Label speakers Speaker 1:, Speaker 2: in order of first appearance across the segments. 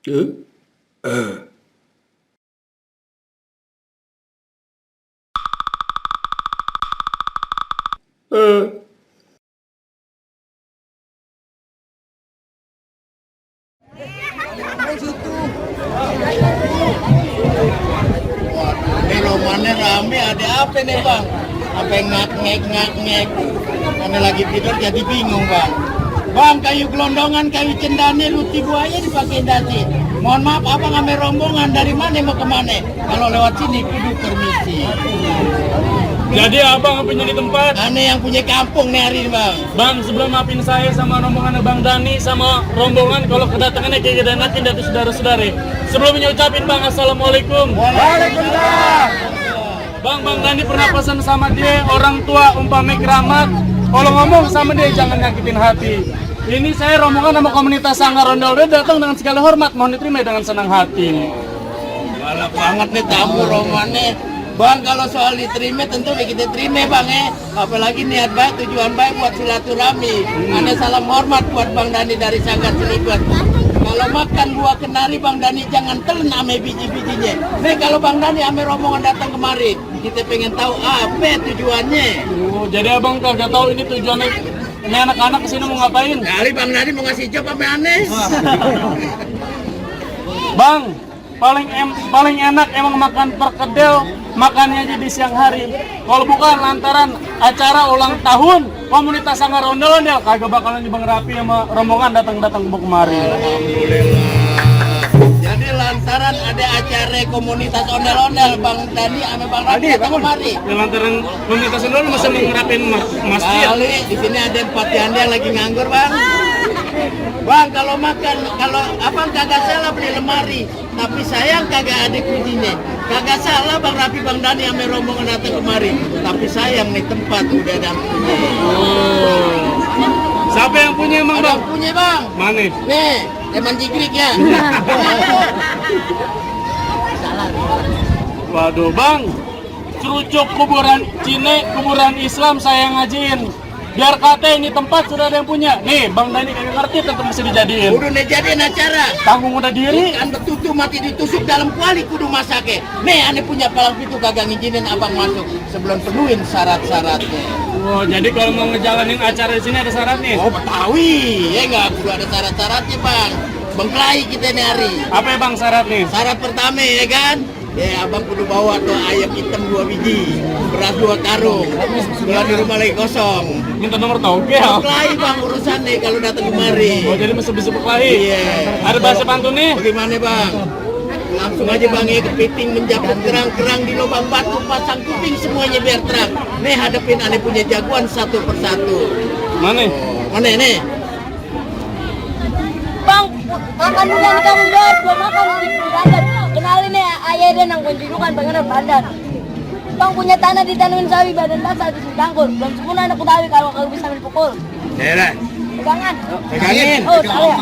Speaker 1: Eh? Eh. Eh.
Speaker 2: Ini romannya rame, ada apa nih bang? Apa ngek. Karena lagi tidur jadi bingung bang. Bang, kayu gelondongan, kayu cendane, luti buaya dipakai dasi. Mohon maaf, abang ame rombongan dari mana mau kemana? Kalau lewat sini kudu permisi.
Speaker 3: Jadi abang punya di tempat.
Speaker 2: Aneh yang punya kampung nih hari ini bang.
Speaker 3: Bang, sebelum maafin saya sama rombongan Bang Dani sama rombongan kalau kedatangannya kayak kedatangan dari saudara-saudari. Sebelumnya ucapin bang assalamualaikum.
Speaker 2: Waalaikumsalam.
Speaker 3: Bang Dani pernah pesan sama dia orang tua umpama keramat. Kalau ngomong sama dia jangan nyakitin hati. Ini saya rombongan sama komunitas Sanggar Ondel datang dengan segala hormat, mohon diterima dengan senang hati.
Speaker 2: Galak banget nih tamu romannya. Bang, kalau soal diterima tentu kita terima bang apalagi niat baik, tujuan baik buat silaturahmi. Ada salam hormat buat Bang Dani dari Sanggar Cilibet. Kalau makan buah kenari Bang Dani jangan telan ame biji-bijinya. Nih kalau Bang Dani ame rombongan datang kemari, kita pengen tahu apa tujuannya.
Speaker 3: Oh, jadi abang kagak tahu ini tujuannya. Ini anak-anak kesini mau ngapain?
Speaker 2: Kali Bang Dani mau ngasih job apa aneh?
Speaker 3: Bang, paling enak emang makan perkedel, makannya aja di siang hari. Kalau bukan lantaran acara ulang tahun komunitas Sanggar Ondel-Ondel, kagak bakalan Bang Rapi sama rombongan datang kemari.
Speaker 2: Alhamdulillah. Jadi lantaran ada acara komunitas ondel-ondel Bang Dani sama Bang Rapi datang kemari.
Speaker 3: Ya lantaran komunitas Ondel masa ngerapin masjid.
Speaker 2: Kali di sini ada 4 janda yang lagi nganggur bang. Bang kalau makan, kalau abang kagak salah beli lemari, tapi sayang kagak ada kuncinya. Kagak salah Bang Rapi Bang Dani ame rombongan datang kemari, tapi sayang nih tempat udah ada kunci.
Speaker 3: Oh. Siapa yang punya emang
Speaker 2: Ada
Speaker 3: bang?
Speaker 2: yang punya bang.
Speaker 3: Mana?
Speaker 2: Nih, teman jigrik ya.
Speaker 3: Waduh bang, cerucuk kuburan Cine, kuburan Islam saya ngajiin. Biar kata ini tempat sudah ada yang punya. Nih Bang Dani kagak ngerti tentu mesti dijadiin.
Speaker 2: Udah nih jadiin acara.
Speaker 3: Tanggung udah diri.
Speaker 2: Kan betutu mati ditusuk dalam kuali kudu masake. Nih aneh punya palang pintu kagak ngizinin abang masuk sebelum penuhin syarat-syaratnya.
Speaker 3: Oh jadi kalau mau ngejalanin acara di sini ada syarat nih.
Speaker 2: Oh Betawi, ya nggak kudu ada syarat-syaratnya bang. Bengkelai kita nih hari.
Speaker 3: Apa ya bang syarat nih?
Speaker 2: Syarat pertama ya kan, ya abang kudu bawa tuh ayam hitam 2 biji, beras 2 karung. Kalau di rumah lagi kosong.
Speaker 3: Minta nomor toge ya?
Speaker 2: Bengkelai bang urusan nih kalau datang kemari.
Speaker 3: Oh jadi mesti bisa berkelahi?
Speaker 2: Iya.
Speaker 3: Ada bahasa pantun nih?
Speaker 2: Bagaimana bang? Langsung aja bang ya kepiting menjabut kerang-kerang di lubang batu pasang kuping semuanya biar terang. Nih hadapin aneh punya jagoan satu persatu.
Speaker 3: Mana?
Speaker 2: Mana nih?
Speaker 4: Bang, makan dulu yang kamu buat, gua makan di bandar. Kenalin nih ayah dan yang kunjungan pengen bandar. Bang punya tanah ditanamin sawi badan basah di Singkangkul. Belum sempurna anak ketahui kalau bisa main pukul.
Speaker 2: Daerah.
Speaker 4: Pegangan.
Speaker 2: Pegangin.
Speaker 4: Oh, salah ya.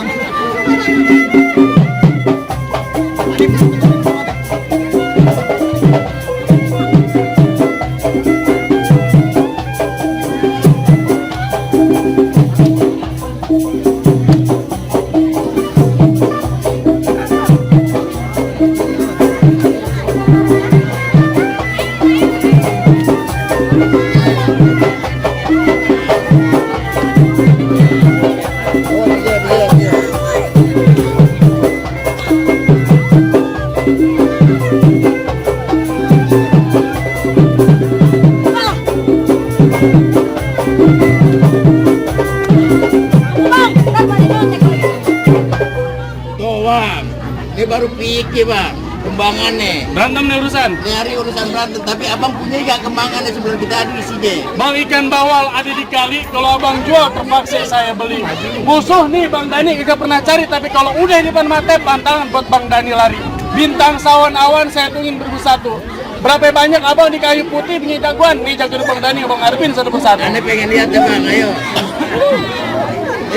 Speaker 2: Ini baru pikir bang, kembangannya.
Speaker 3: Berantem nih urusan?
Speaker 2: Ini hari urusan berantem, tapi abang punya gak kembangannya sebelum kita adu isinya?
Speaker 3: Bang ikan bawal ada di kali, kalau abang jual terpaksa saya beli. Musuh nih Bang Dani kagak pernah cari, tapi kalau udah di depan mata pantangan buat Bang Dani lari. Bintang sawan awan saya tungguin bersatu. Berapa banyak abang di kayu putih punya jagoan? Nih jagoan Bang Dani, Bang Arvin satu persatu.
Speaker 2: Ane pengen lihat ya bang, ayo.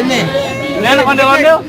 Speaker 2: Ini
Speaker 3: anak ondel-ondel.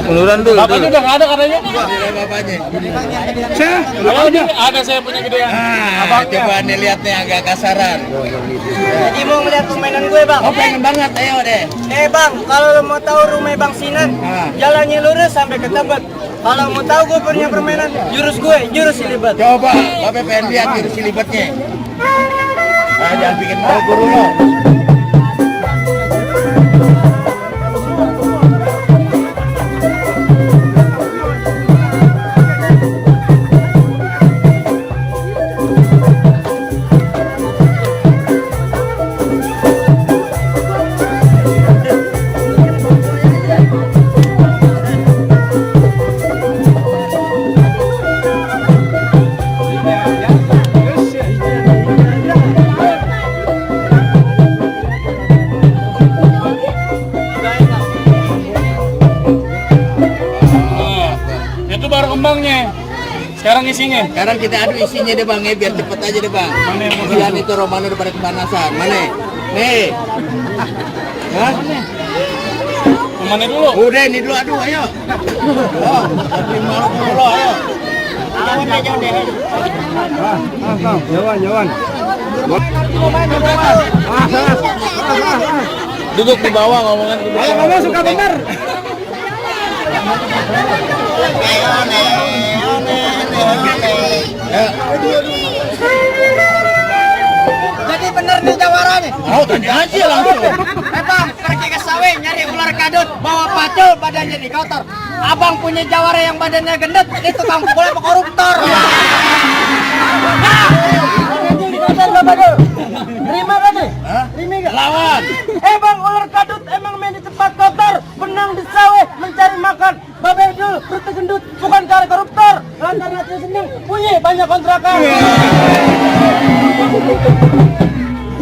Speaker 1: Uluran dulu.
Speaker 3: Bapaknya udah nggak ada katanya.
Speaker 2: Bapaknya.
Speaker 3: Ayo nih, ada saya punya gedean.
Speaker 2: Coba nih lihat nih agak kasaran.
Speaker 5: Jadi mau ngeliat permainan gue bang.
Speaker 2: Oh pengen banget, ayo deh.
Speaker 5: Bang, kalau lo mau tahu rumah Bang Sinan, jalannya lurus sampai ke Tebet. Kalau mau tahu gue punya permainan, jurus gue, jurus silibat.
Speaker 2: Coba, Bapak pengen lihat jurus silibatnya. Nah, jangan bikin malu guru lo.
Speaker 3: Itu baru kembangnya. Sekarang isinya.
Speaker 2: Sekarang kita adu isinya deh bang, biar cepet aja deh bang.
Speaker 3: Mana yang mau
Speaker 2: Kalian itu Romano daripada kepanasan. Mana? Nih. Hah?
Speaker 3: Kemana dulu?
Speaker 2: Udah ini dulu, aduh ayo. Oh, tapi malu dulu ayo.
Speaker 1: Jawan.
Speaker 2: Duduk di bawah ngomongan.
Speaker 1: Ayo kamu suka bener.
Speaker 5: Jadi bener nih jawarannya.
Speaker 2: Oh, tanya aja langsung.
Speaker 5: Bang, pergi ke sawah nyari ular kadut, bawa pacul, badannya dikotor. Abang punya jawara yang badannya gendut, itu tukang pukul apa koruptor.
Speaker 4: Terima kasih.
Speaker 5: Ini gak?
Speaker 2: Lawan.
Speaker 5: Bang, ular kadut emang main di tempat kotor, benang di sawah mencari makan. Babe dulu, perut gendut, bukan karena koruptor. Karena dia seneng, punya banyak kontrakan.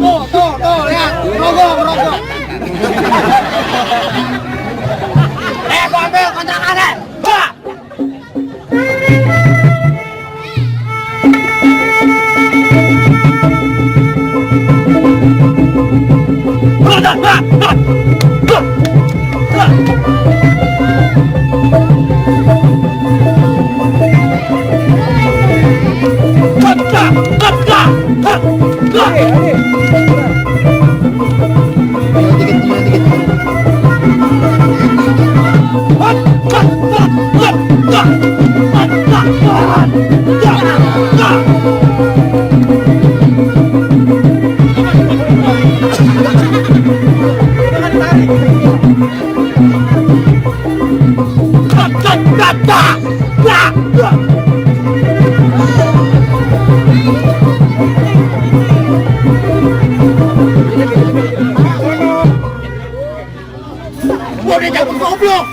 Speaker 5: Tuh, lihat, rogok. Gua ambil kontrakannya. Wah!
Speaker 2: Gua udah cabut goblok.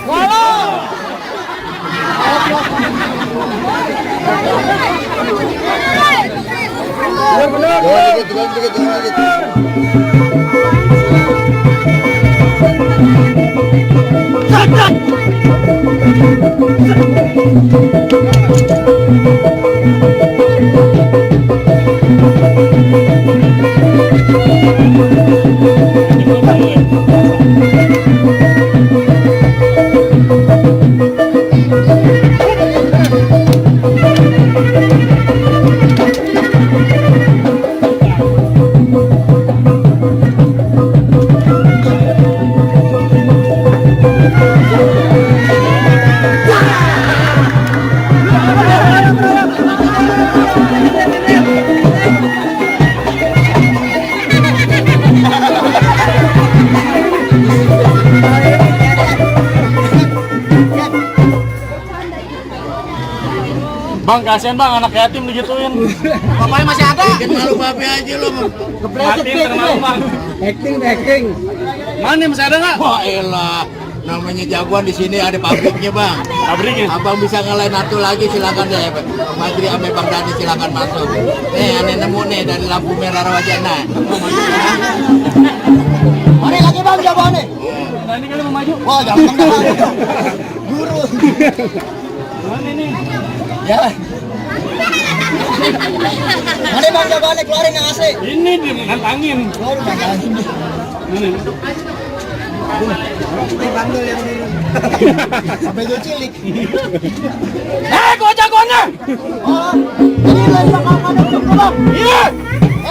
Speaker 3: Bang, kasihan bang, anak yatim digituin.
Speaker 5: Bapaknya masih ada.
Speaker 2: Bikin malu babe aja lo.
Speaker 3: Mati termalu bang.
Speaker 1: Acting.
Speaker 3: Mana masih ada nggak?
Speaker 2: Wah elah. Namanya jagoan di sini ada pabriknya bang.
Speaker 3: Pabriknya.
Speaker 2: Abang bisa ngalahin satu lagi silakan deh. Magri ame Bang Dani silakan masuk. Aneh nemu nih dari lampu merah Rawajana.
Speaker 5: Mana lagi bang jawabannya?
Speaker 3: Dani kali mau maju.
Speaker 5: Wah, gampang. Guru.
Speaker 3: Mana nih?
Speaker 5: Ya. Mana bang jawabannya keluarin yang asli?
Speaker 3: Ini dia nantangin.
Speaker 5: Keluarin nantangin.
Speaker 3: Ini.
Speaker 1: Bandel yang dulu.
Speaker 5: Sampai gue cilik.
Speaker 3: Gua jagoannya.
Speaker 5: Oh, ini lagi bakalan ada bang.
Speaker 3: Iya.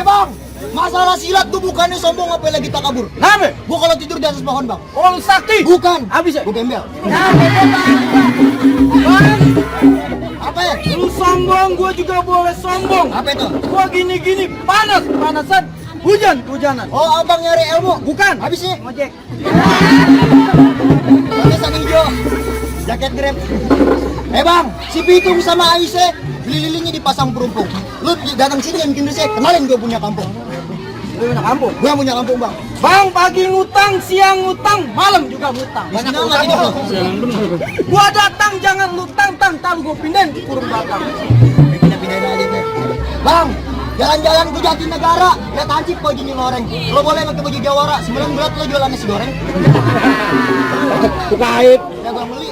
Speaker 5: Bang, masalah silat tuh bukannya sombong apa lagi tak kabur.
Speaker 3: Kenapa?
Speaker 5: Gua kalau tidur di atas pohon bang.
Speaker 3: Oh, lu sakti.
Speaker 5: Bukan.
Speaker 3: Habis ya?
Speaker 5: Gua gembel. Apa ya?
Speaker 3: Lu sombong, gua juga boleh sombong.
Speaker 5: Apa itu?
Speaker 3: Gua gini-gini panasan. Hujanan.
Speaker 5: Oh, abang nyari ilmu.
Speaker 3: Bukan.
Speaker 5: Habis sih.
Speaker 3: Ojek.
Speaker 5: Tulisan hijau. Jaket grab. Bang, si Pitung sama Aisyah beli lilinnya dipasang perumpung. Lu datang sini yang bikin saya kenalin gue punya kampung.
Speaker 3: Lu punya kampung.
Speaker 5: Gue punya kampung bang.
Speaker 3: Bang, pagi ngutang, siang ngutang, malam juga ngutang.
Speaker 5: Banyak banget itu.
Speaker 3: Gua datang jangan lu tang, tahu gua pindahin ke kurung belakang.
Speaker 5: Pindah-pindahin aja deh. Bang, jalan-jalan ke Jatinegara, lihat Hansip kok gini loreng. Lo boleh pakai baju Jawara, sebelum berat lo jualan nasi goreng.
Speaker 3: Kait.
Speaker 5: Ya bang beli.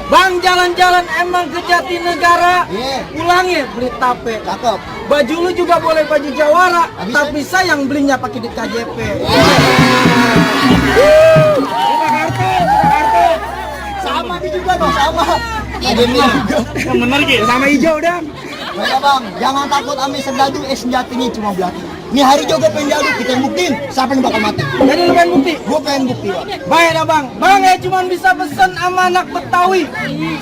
Speaker 3: Bang, jalan-jalan emang ke Jatinegara.
Speaker 5: Iya.
Speaker 3: Pulangnya beli tape.
Speaker 5: Cakep.
Speaker 3: Baju lu juga boleh baju Jawara,
Speaker 5: Habis
Speaker 3: tapi sayang belinya pakai di KJP.
Speaker 5: Sama ini juga bang, sama. Ada juga.
Speaker 3: Yang bener gitu.
Speaker 1: Sama hijau dah.
Speaker 5: Baiklah bang, jangan takut ambil serdadu, senjatanya cuma belati. Ini hari juga pengen jadu, kita yang buktiin siapa yang bakal mati.
Speaker 3: Jadi lu pengen bukti?
Speaker 5: Gue pengen bukti bang.
Speaker 3: Baik dah bang, cuma bisa pesen sama anak Betawi.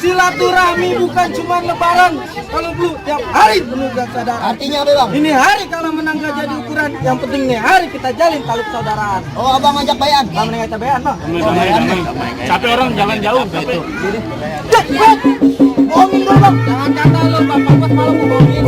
Speaker 3: Silaturahmi bukan cuma lebaran. Kalau lu tiap hari penuh kesadaran.
Speaker 5: Artinya apa bang?
Speaker 3: Ini hari kalau menang gak jadi ukuran. Yang penting nih hari kita jalin tali persaudaraan.
Speaker 5: Oh abang ngajak bayan.
Speaker 3: Bang menengah cabean bang.
Speaker 2: Capek orang jalan jauh gitu.
Speaker 5: Bohongin dulu bang.
Speaker 3: Jangan kata lu bapak bos malam mau bohongin.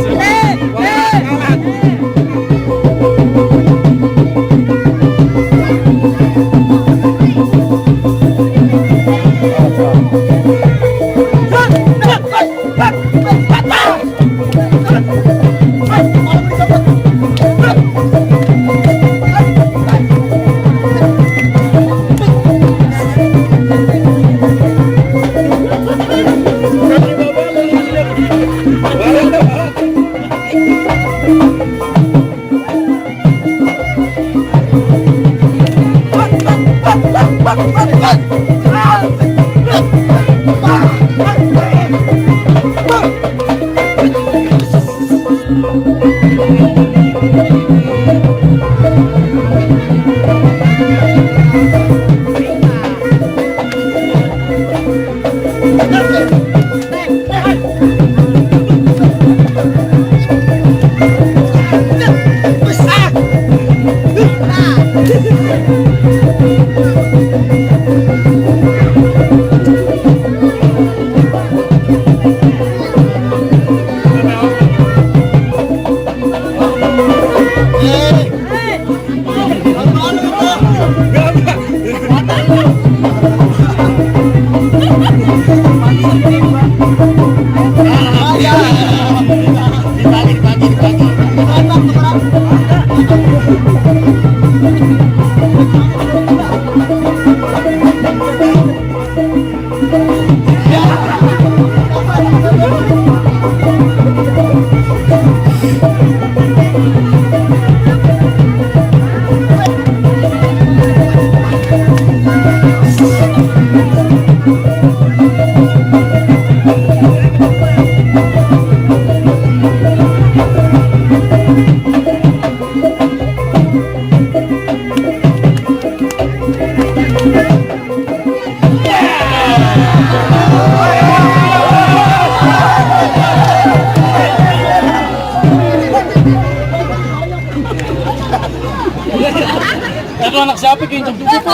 Speaker 2: Itu anak siapa yang jemput itu?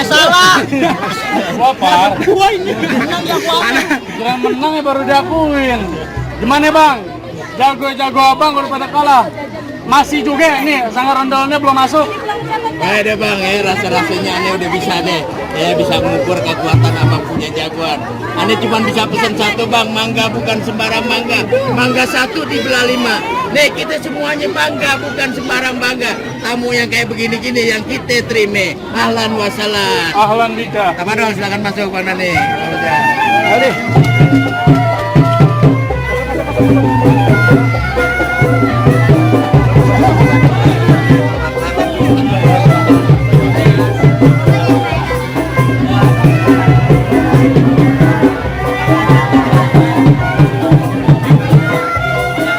Speaker 5: Salah.
Speaker 2: Wah, Par.
Speaker 5: Menang ya gua.
Speaker 2: Kira menang ya baru diakuin. Gimana bang? Jago abang udah pada kalah. Masih juga nih, sangat rondolnya belum masuk. Baik deh bang, rasa-rasanya aneh udah bisa deh. Bisa mengukur kekuatan abang punya jagoan. Aneh cuma bisa pesan satu bang, mangga bukan sembarang mangga. Mangga satu dibelah 5. Nih kita semuanya bangga, bukan sembarang bangga. Tamu yang kayak begini-gini yang kita terima. Ahlan wasalan.
Speaker 3: Ahlan bika.
Speaker 2: Apa dong, silakan masuk bang Nani.
Speaker 3: Ayo.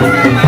Speaker 3: Bang.